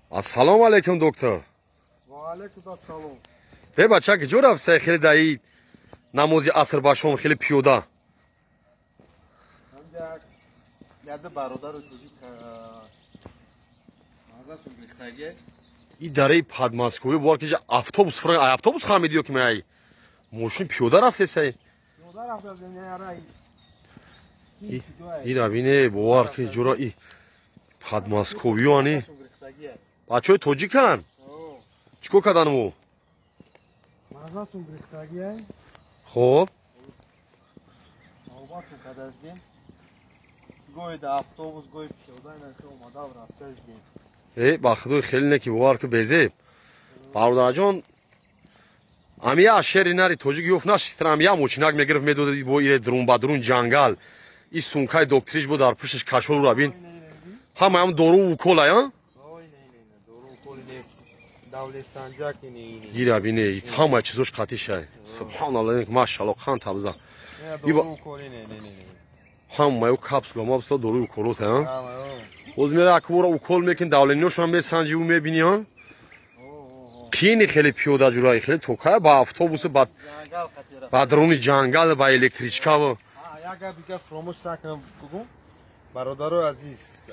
Ассалому алайкум, доктор. Ва алайкум ассалом. Бе, бача, куҷо рафтсай, хеле даи намози аср ба шом хеле пиёда? Яда бародару тоҷик мазашон гирифтагӣ. И дараи Подмосковье бовар ки автобус, автобус хамидиё ки меай мошин пиёда рафтесай. Пиёда рафтам, яра. Ира бине, бовар ки ҷура и Подмосковье ани бачаҳои тоҷикан чӣ кор кардан ӯ? Мазашон гирифтагӣ. Хоб. Навбатшон кадаздем. Гоҳи да автобус, гоҳи пиёда ина ки омада рафтаздем. Э, ба худои, хеле не ки, бовар ки безеб. Бародарҷон, амия шери нари тоҷик ёфт нашитра, амия мочинак мегирифт, медод бо ире друн ба друн ҷангал. И сумкаи докториш бо дар пушташ кашолура бин. Ҳамаам дору укол ая? Ира бине, ҳамаи чизош қатишай. Субҳаналлоҳ, машаллоҳ, қан табза. Ҳамаи капсула мапсула дору уколот а? Боз мера акбора укол мекун, давлениёшам месанҷиву мебини, а? Қини хеле пиёда ҷураи хеле токая ба автобусу ба даруни ҷангал ба электричкаву. Як гап дига фуромӯш накунам бугум. Бародарои азиз,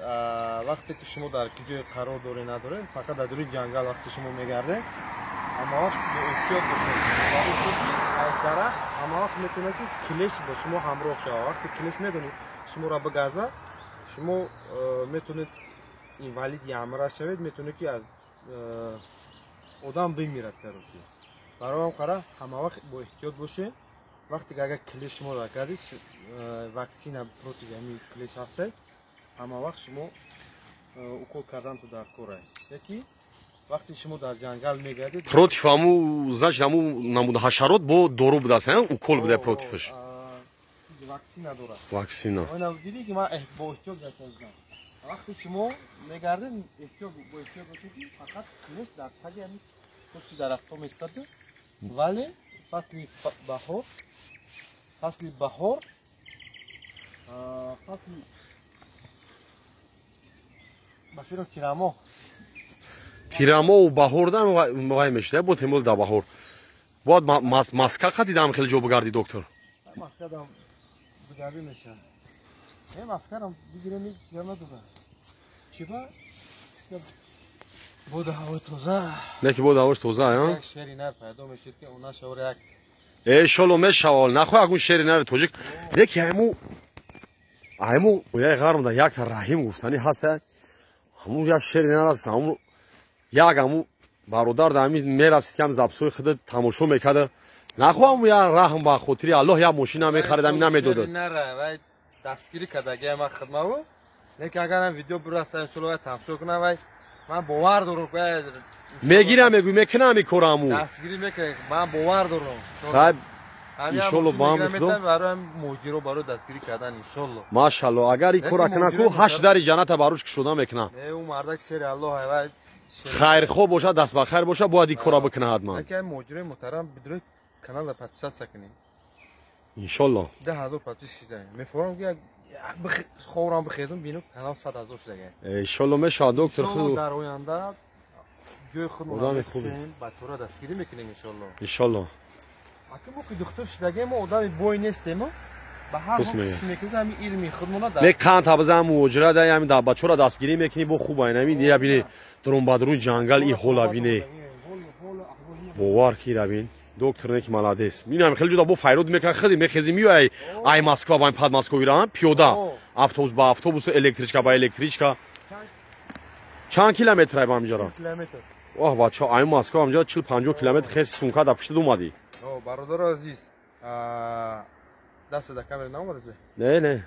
вақте ки шумо дар ки ҷое қарор доред, надоред, фақат дар дури ҷангал вақте шумо мегардед, ҳама вақт боэҳтиёт бошед. Барои то ки аз дарахт ҳама вақт метавонад ки клещ бо шумо ҳамроҳ шавад. Вақте клещ, медонед, шуморо бигаза, шумо метавонед инвалид ямра шавед, метавонед ки аз одам бимирад, короче. Барои ҳам қара ҳама вақт боэҳтиёт бошед. Вақте ки агар клещ шуморо кардид, ваксина против ҳамин клещ ҳастед, ҳама вақт шумо укол карданто дар кора. Яки вақте шумо дар ҷангал мегардед. Против ҳаму, значит, ҳаму намуд ҳашарот бо дору будаст, укол буда противш. Ваксина дорад. Ваксина. Дидӣ ки ман бо эҳтиёт гаштам. Вақте шумо мегардед, эҳтиёт, бо эҳтиёт бошед, ки фақат клещ дар таги ҳамин пушти дарахтҳо местад, вале фасли баҳор, фасли ба фикр тирамоҳ. Тирамоҳу баҳорда вай мешуда, бо темол да баҳор бояд маска қадидам хеле ҷо бигардӣ, доктор. Маскадам бигардӣ мешавад. Э, маскарам бигирем, ҷа надора чиба, бода ҳавои тоза. Не ки бода ҳавош тоза. Як шери нар пайдо мешид, ки она шавор як. Э, шоло мешавол, нахоҳ акун шери нари тоҷик не ки айму ояи ғармда якта Раҳим гуфтанӣ ҳаста, ҳамун як шери нар аст, ҳамун як ҳамун бародар да ҳамин мерасид, ки ҳам записҳои худа тамошо мекарда, нахоҳам я раҳм ба хотири Аллоҳ як мошина мехарид, ҳамин намедодад. Дастгирӣ кардагия ман хидмаву, лекин агарам видео бираса, иншолло, вай тамошо кунам, вай ман бовар дорам. Мегирам, мегӯй, мекунам ами кораму. Дастгирӣ мекунам, ман бовар дорам. Хайр, иншолло, ба ҳам худо. Барои муҳоҷиро, барои дастгирӣ кардан, иншолло. Машалло, агар ин кора кунад ку, ҳашт дари ҷанната барош кушода мекунад. Э, ӯ мардак шери Аллоҳ, вай. Хайрхоҳ бошад, даст ба хайр бошад, бояд ин кора бикунад ҳатман. Муҳоҷирои муҳтарам, бидури каналро подписаться кунед. Иншолло. 10 000 подписчик шида мефорам, ки ховорам бихезам, бинам, канал 100 000 шудага. Иншолло, мешавад, доктор. Дар оянда ҷои худмон бачаҳоро дастгирӣ мекунем, иншолло. Иншолло. Ака, мо ки духтур шудагем, мо одами бой нестем, ба ҳар ҳол кӯшиш мекунем ҳамин илми худмона. Не, қанд табза муҳоҷира да ҳамин бачаҳоро дастгирӣ мекунӣ, бо хуб айн ҳамин я бине, дурун ба дурун ҷангал и ҳола бине, бовар ки бин, доктор не ки молодец. Минам хеле ҷуда бо файрод мекунад, хеле мехези, миёй ай Москва ба Подмосковье пиёда, автобус ба автобусу электричка ба электричка. Чанд километр ай ба ҳамиҷара? Оҳ, бача, ай Москва ҳамиҷара 40-50 километр, хел сумка дар пуштид омадӣ. Бародаро азиз, даста дар камера наомадазе? Не, не.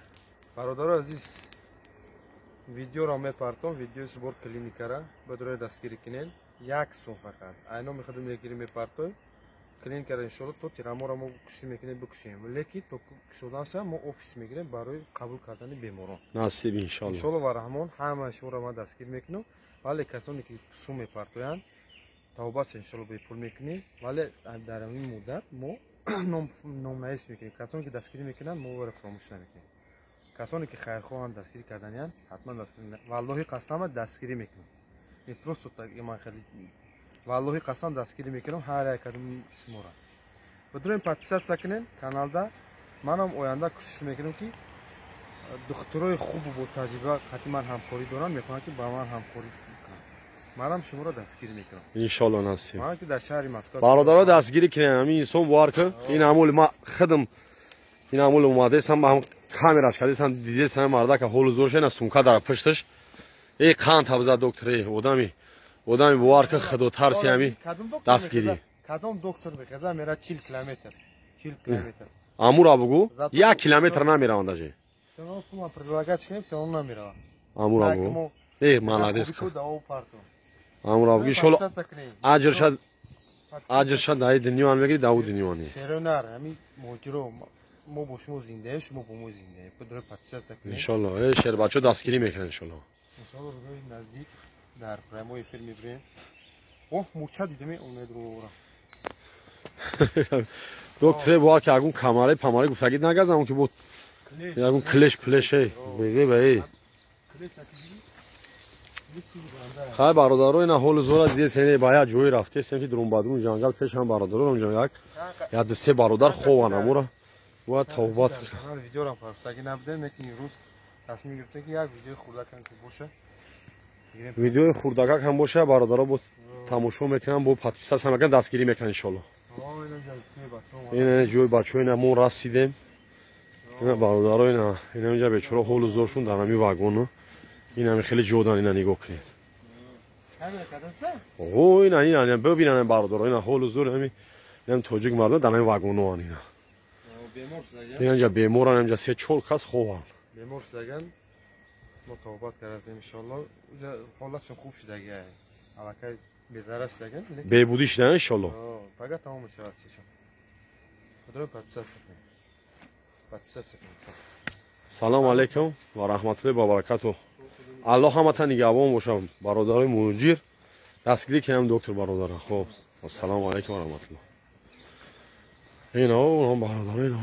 Бародаро азиз, видеоро мепартом, видеои сбор клиникара бадорои дастгирӣ кунед. Як сум фақат айно мехоҳем, мегирӣ, мепартой клиникара. Иншолло, то тираморо мо кӯшиш мекунем бикушем, лекин то кушоданша мо офис мегирем барои қабул кардани беморон. Насиб, иншолло. Иншолло ва Раҳмон, ҳамаи шуморо ман дастгир мекунам, вале касоне ки сум мепартоянд, тавбатша, иншолло, бепул мекунем, вале дар ин муддат мо номнавис мекунем. Касоне ки дастгирӣ мекунанд, мо вара фуромӯш намекунем. Касоне ки хайрхоҳанд, дастгирӣ карданиянд, ҳатман дастгирӣ, валлоҳи қасама, дастгирӣ мекунем. Не просто так, ман хеле валлоҳи қасам дастгирӣ мекунам ҳар як кадоми шуморо. Бидурем, подписаться кунем каналда. Манам оянда кӯшиш мекунам, ки духтурои хубу бо таҷриба қати ман ҳамкорӣ доранд, мехоҳанд, ки ба ман ҳамкорӣ кунанд. Манам шуморо дастгирӣ мекунам. Иншолло, насиб. Ман ки дар шаҳри Москва. Бародаро, дастгирӣ кунем ҳамин инсон, бовар кун, ин ҳамоли ма хидм, ин ҳамоли омадесам, ҳам камераш кардесам, дидесам мардака ҳолу зорша, ина сумка дар пушташ. Эй, қанд табза, доктор, эй, одами, бовар кун, худотарси ҳами дастгирӣ. Кадом доктор мехеза, мера 40 километр, 40 километр? Амура бугу, 1 километр намераванд даже. Предлагать кунем, все равно намераванд. Амура бугу, эй, молодец, амура бугу, иншолло, аҷрша даи дунёан мегири, дау дунёани. Шеронар, ҳами муҳоҷиро, мо бо шумо зиндаем, шумо бо мо зиндаем. Пудро подписаться кунем. Иншолло, эй, шербачо дастгирӣ мекунанд, иншолло. Иншолло, рӯзои наздик дар прямой эфир мебирем. Оҳ, мурча дидем, онедро. Доктор, бовар ки ягон камаре памаре гуфтагид нагазам, ки буд ягон клещ плеш, эй, безеба, эй. Хай, бародаро, ина ҳоли зора дидесен, ба як ҷое рафтесем, ки дурун ҷангал, пешам бародаро онҷо як ду се бародар хован, амура бояд тавбат. Видеорам фарстаги набудем, лекин имрӯз тасмим гирифтем, ки як видеои хурдакам ки боша. Видеои хурдакак ҳам боша, бародаро бо тамошо мекунам, бо подписаться мекунам, дастгирӣ мекунам, иншолло. Ина ҷои бачаҳо, ина мо расидем, ина бародаро, ина инҷа бечора ҳолу зоршун дар ҳами вагону, инами хеле ҷодан, ина нигоҳ кунед. О, ина бибинан, бародаро, ина ҳолу зор ҳами инам тоҷик мардум дар ҳами вагоноан, ина инҷа беморан, инҷа се чор кас хованд. Бемор шудаган, мо тавбат кардем, иншоалло, ҳолатшон хуб шудаги, аллакай безарар шудаган. Беҳбудӣ шудан, иншоалло. Пага тамом мешавад чишон. Худро подписаться кунед, подписаться кунед. Салому алайкум ва раҳматуллоҳи ва баракатуҳ. Аллоҳ ҳамата нигаҳбон бошам, бародарои муҳоҷир. Дастгирӣ кунам доктор бародара. Хоб, ассалому алайкум ва раҳматуллоҳ. Ино бародаро, ино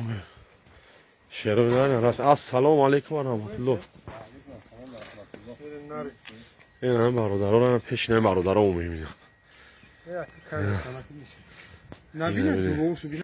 шеро, ина, ассалому алайкум ва раҳматуллоҳ. Ина бародаро, пеш ина бародаро мебинам. Набинам.